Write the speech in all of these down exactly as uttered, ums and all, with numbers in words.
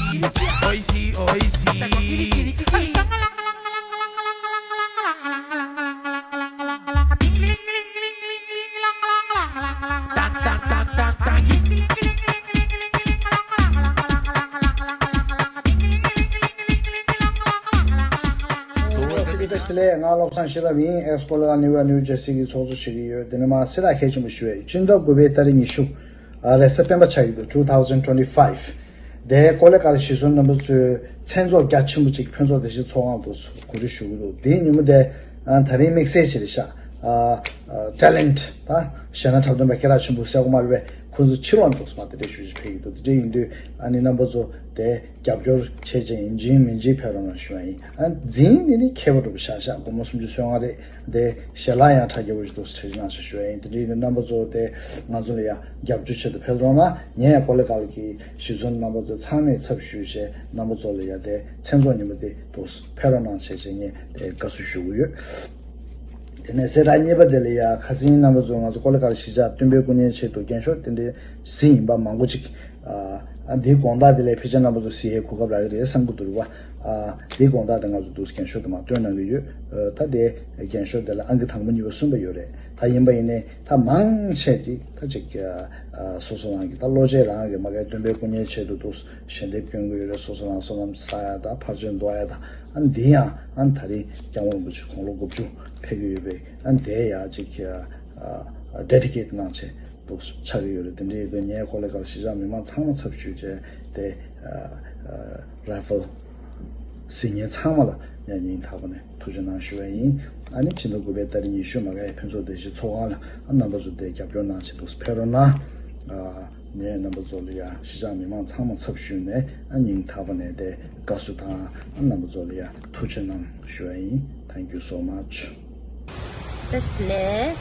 美味しい、美味しい。ང་བློ་བཟང་ཤེས་རབ་ཡིན། ཨེག་སི་ཀོ་ལི་གྷལ་ནིའུ་ཡོག་ནིའུ་ཇར་སི་གི་ཚོགས་གཙོ་བྱེད་ཀྱི་ཡོད། དེ་ནས་མ་སེ་ར་ཁྱེད་ཆེན་པོ་ཞུ་བས་སྤྱི་ཟླ་དགུ་པའི་ཏ་རིག་ཉི་ཤུ། ཨ་རེས་གཟའ་སྤེན་པ་ཆགས་ཀྱི་འདུག two thousand twenty-five། དེ་ཀོ་ལི་གྷལ་གཞིས་བཟུང་རྣམ་པ་ཚོའི་མཚན་ཚོགས་རྒྱ་ཆེན་པོ་ཅིག་ཕུན་ཚོགས་བདེ་ཆེན་ཚོགས་ཁང་དུ་གོ་སྒྲིག་ཞུ་གི་འདུག་དེའི་ཉིན་མོ་དེ་ཨ་ད་རིང་དམིགས་བསལ་ཅིག་རེད་ཤག་ཨ་ཨ་ཊེ་ལེན་ཊི་ད་གཞས་སྣ་འཁྲབ་སྟོན་པ་སྐད་གྲགས་ཆེན་པོ་སེ་གོ་མ་རེད་པས། ཁོང་ཚོ་ཕྱི་ལོགས་ནས་འདུག་སེ་མ་དེ་འདྲ་ཞུ་ཞིག་ཕེབས་ཀྱི་འདུག་དེ་འདྲ་ཡིན་དུས་ཨ་ནི་རྣམ་པ་ཚོ་དེ་རྒྱབ་སྐྱོར་བྱེད་ཅིང་ཡིན་གཅིག་མིན་གཅིག་ཕེབས་རོགས་གནང་ཞུ་བ་ཡིན། ཨ་འཛིན་འདི་ནི་ཁེ་བ་འགྲོ་བ་ཤག་ཤག་སྒོར་མོ་སུམ་ཅུ་སོ་ལྔ་རེད། དེ་ཞལ་ལག་ཡང་ཁྲ་རྒྱ་བོ་ཞིག་འདུག་སེ་ཁྲིད་གནང་ཞེས་ཞུ་ཡ་ཡིན། དེ་འདྲ་ཡིན་དུས་རྣམ་པ་ཚོ་དེ་ང་ཚོ་ལ་ཡང་རྒྱབ་སྐྱོར་ཆེད་དུ་ཕེབས་རོགས་གནང་། ངས་ཀོ་ལི་གྷལ་གྱི་གཞིས་བཟུང་རྣམ་པ་ཚོ་ཚང་མའི་ཚབ་ཞུས་བྱས་རྣམ་པ་ཚོ་ལ་ཡང་དེ་མཚན་ཚོགས་ཉིན་མོ་དེ་འདུག་སེ་ཕེབས་རོགས་གནང་བྱས་བྱས་ངས་དེ་དགའ་བསུ་ཞུ་གི་ཡོད། དེ་ནས་སེ་ར་གཉིས་པ་དེ་ལ་ཡང་ཁ་སང་རྣམ་པ་ཚོ་ང་ཚོ་ཀོ་ལི་གྷལ་གཞིས་ཆགས་སྟོན་པའི་སྐུ་བརྙན་ཆེད་དུ་རྒྱན་ཤོག་དེ་འདྲའི་གཟིགས་ཡིན་པ་མང་པོ་ཅིག་ཨ་ཨ་འདིའི་དགོང་དག་དེ་ལ་ཕལ་ཆེར་རྣམ་པ་ཚོ་གཟིགས་ཡས་གོ་སྐབས་རག་གི་རེད་བསམ་གྱི་འདུག་རེད་བ། ཨ་འདིའི་དགོང་དག་དེ་ང་ཚོ་འདུག་སེ་རྒྱན་ཤོག་དེ་མར་སྟོན་གནང་གི་ཡོད། ཨ་ད་དེ་རྒྱན་ཤོག་དེ་ལ་ཨང་ཀི་དང་པོ་གཉིས་པ་གསུམ་པ་ཡོད་རེད། ད་ཡིན་པ་ཡིན་ནའི་ད་མང་ཆེ་དེ་ད་ཅིག་ཨ་ཨ་སོ་སོ་རང་གི་ད་བློ་ཆེ་རང་གི་མ་གའི་སྟོན་པའི་སྐུ་བརྙན་ཆེད་དུ་འདུག་སེ་ཞལ་འདེབས་སྐྱོན་གྱི་ཡོད་རེད། སོ་སོ་རང་བསོད་ནམས་བསགས་ཡ་ད་ཕར་ཕྱིན་འདུག་ཡ་ད་ཨ་འདི་ཡང་ཨ་ད་རིང་སྐྱབས་མགོན་རིན་པོ་ཆེ་དགུང་ལོ་དགུ་བཅུ་ཕེབས་ཀྱི་ཡོད་པས་ཨ་དེ་ཡང་ཅིག་ཨ་ཨ་ཌེ་ཌི་ཀེ་ཊི་གནང་བྱས་འདུག་ཆགས་ཀྱི་ཡོད་རེད། དེ་འདྲ་ཡིན་དུས་ངས་ཀོ་ལི་གྷལ་གཞིས་ཆགས་མི་མང་ཚང་མ་ཚབ་ཞུས་བྱས་དེ་ཨ་ཨ་རེ་ཕལ་གཟིགས་མཁན་ཚང་མ་ལ་ཡང་སྙིང་ཐག་པ་ནས་ཐུགས་རྗེ་གནང་ཞུ་བ་ཡིན། ཨ་ནི་ཕྱི་ཟླ་དགུ་པའི་ཏ་རིག་ཉི་ཤུ་མ་གའི་ཕུན་ཚོགས་བདེ་ཆེན་ཚོགས་ཁང་ལ་ཨ་རྣམ་པ་ཚོ་དེ་རྒྱབ་སྐྱོར་གནང་བྱས་འདུག་ཕེབས་རོགས་གནང་། ཨ་ངས་རྣམ་པ་ཚོ་ལ་ཡང་གཞིས་ཆགས་མི་མང་ཚང་མ་ཚབ་ཞུས་ནས་ཨ་སྙིང་ཐག་པ་ནས་དེ་དགའ་བསུ་དང་ཨ་རྣམ་པ་ཚོ་ལ་ཡང་ཐུགས་རྗེ་གནང་ཞུ་བ་ཡིན། Thank you so much. བཀྲ་ཤིས་བདེ་ལེགས།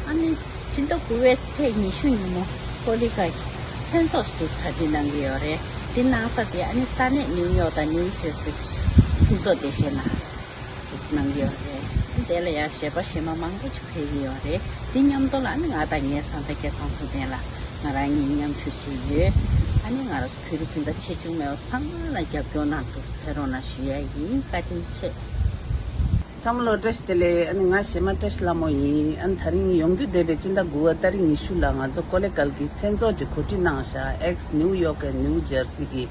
ཨ་ནི་ཕྱི་ཟླ་དགུ་པའི་ཚེས་ཉི་ཤུ་ཉིན་མོ་ཀོ་ལི་གྷལ་གྱི་མཚན་ཚོགས་སུ་གྲ་སྒྲིག་གནང་གི་ཡོད་རེད། དེ་གནང་ས་དེ་ཨ་ནི་ས་གནས་ནིའུ་ཡོག་དང་ནིའུ་ཇར་སི་ཕུན་ཚོགས་བདེ་གཤེགས་ནང་དུ་གནང་གི་ཡོད་རེད། དེ་ལ་ཡང་གཞས་པ་གཞས་མ་མང་པོ་ཅིག་ཕེབས་ཀྱི་ཡོད་རེད། དེ་མཉམ་དུ་ལ་ཨ་ནི་ང་དང་ངའི་བཟའ་ཟླ་སྐལ་བཟང་ཐུབ་བསྟན་ལགས་ང་རང་གཉིས་མཉམ་ཞུགས་བྱས་ཡོད། ཨ་ནི་ང་རང་ཚོ་བོད་རིགས་སྤུན་ཟླ་ཆེ་ཆུང་མེད་པ་ཚང་མ་ལ་རྒྱབ་སྐྱོར་གནང་འདུག་ཕེབས་རོགས་གནང་ཞུ་ཡ་ཡིན། བཀའ་དྲིན་ཆེ། ཚང་མ་ལ་བཀྲ་ཤིས་བདེ་ལེགས། ཨ་ནི་ང་གཞས་མ་བཀྲ་ཤིས་ལྷ་མོ་ཡིན། ཨ་ནི་ད་རིང་ཡོང་རྒྱུ་བསྡད་པའི་སྤྱི་ཟླ་དགུ་པ་ཏ་རིག་ཉི་ཤུ་ལ་ང་ཚོ་ཀོ་ལི་གྷལ་གྱི་མཚན་ཚོགས་ཅིག་གོ་སྒྲིག་གནང་བཞག་ཨེག་སི་ནིའུ་ཡོག་གི་ནིའུ་ཇར་སི་གི་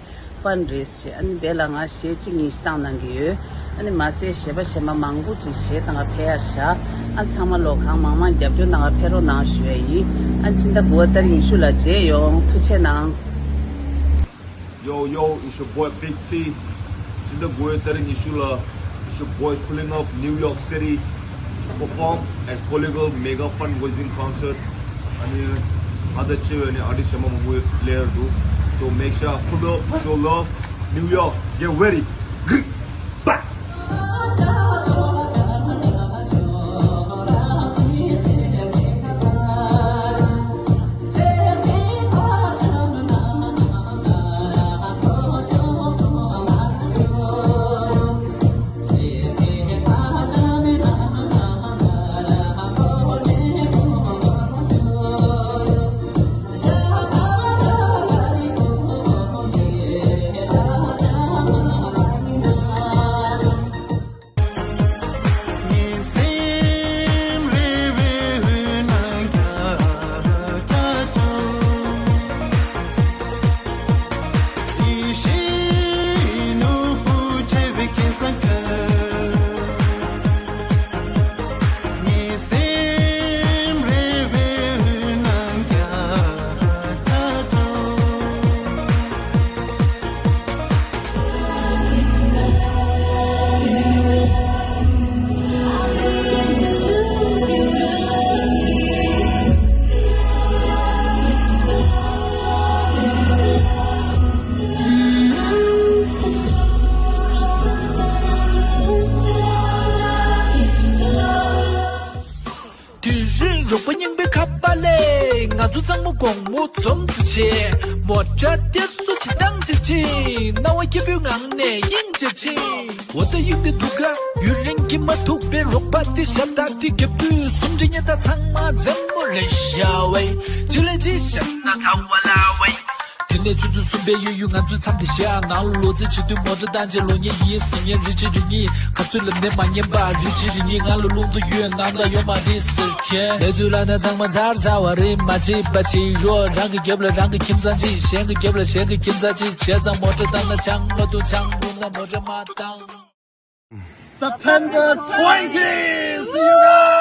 ཕན་རེ་སི་བྱས། ཨ་ནི་དེ་ལ་ང་གཞས་གཅིག་གཉིས་ཤིག་བཏང་གནང་གི་ཡོད། ཨ་ནི་མ་ཟད་གཞས་པ་གཞས་མ་མང་པོ་ཅིག་གཞས་བཏང་ག་ཕེབས་ཡ་བཞག་ཨ་ཚང་མ་ལོ་གང་མང་མང་རྒྱབ་སྐྱོར་གནང་ག་ཕེབས་རོགས་གནང་ཞུ་ཡ་ཡིན། ཨ་ནི་སྤྱི་ཟླ་དགུ་པ་ཏ་རིག་ཉི་ཤུ་ལ་མཇལ་ཡོང་། ཐུགས་རྗེ་གནང་། Yo, yo, it's your boy Big T. It's in the Guetari Nishula. It's your boy pulling up New York City to perform at Koligal Mega Fundraising Concert. I mean, other chill and artist, I'm a player, dude. So make sure pull up, show love. New York, get ready. Bah! དེ་རིང་རོགས་པ་རྙིང་པའི་ཁ་པར་ལས། ང་ཚོ་ཚང་མ་དགོང་མོ་འཛོམས་ཙམ་བྱས། མོ་ཊ་དེ་སུ་ཅིག་བཏང་བྱས་ཕྱིན། སྣང་བ་སྐྱིད་པོའི་ངང་ནས་གཡེང་བྱས་ཕྱིན། འོ་ད་གཡུག་དེ་འདུག་ག་ཡུན་རིང་གི་མ་ཐུག་པའི་རོགས་པ་དེ་ཤ་སྟག་དེ་རྒྱབ་དུས་སུམ་ཁྲི་ཉལ་ད་ཚང་མ་མཛེས་མོ་རེད་ཤ་བའི། ཅི་ལ་ཅི་ཤ་ན་ད་བ་ལ་བའི། དེ་ནས་ཆུ་ཚོད་གསུམ་པའི་གཡས་གཡོན་ང་ཚོའི་མཚམས་དེ་བཞག་ནང་ལ་ལོ་ཚིགས་བྱེད་དུས་མོ་ཊ་བཏང་རྗེས་ལོ་ཉེས་ཡིན་ཟེར་མཁན་རི་ཆི་རི་གཉིས། ག་ཚོད་ལ་ནི་མ་ཉན་པ་རི་ཆི་རི་གཉིས། ང་ལ་རླུང་རྟ་ཡོད་ནང་ལ་ཡོད་མ་རེད་ཟེར་མཁན། དེ་ཚོའི་ལ་ནི་ཚང་མ་ཚར་ཚར་བ་རེད། མ་བྱེད་པ་བྱེད་ཤོག་རང་གི་རྒྱབ་ལ་རང་གི་ཁྱིམ་ཚང་གཅིག་གཞན་གྱི་རྒྱབ་ལ་གཞན་གྱི་ཁྱིམ་ཚང་གཅིག་བྱས་ཙང་མོ་ཊ་བཏང་ན་ཆང་མ་འཐུང་ཆང་འཐུང་ན་མོ་ཊ་མ་བཏང་། September twenty. See you guys.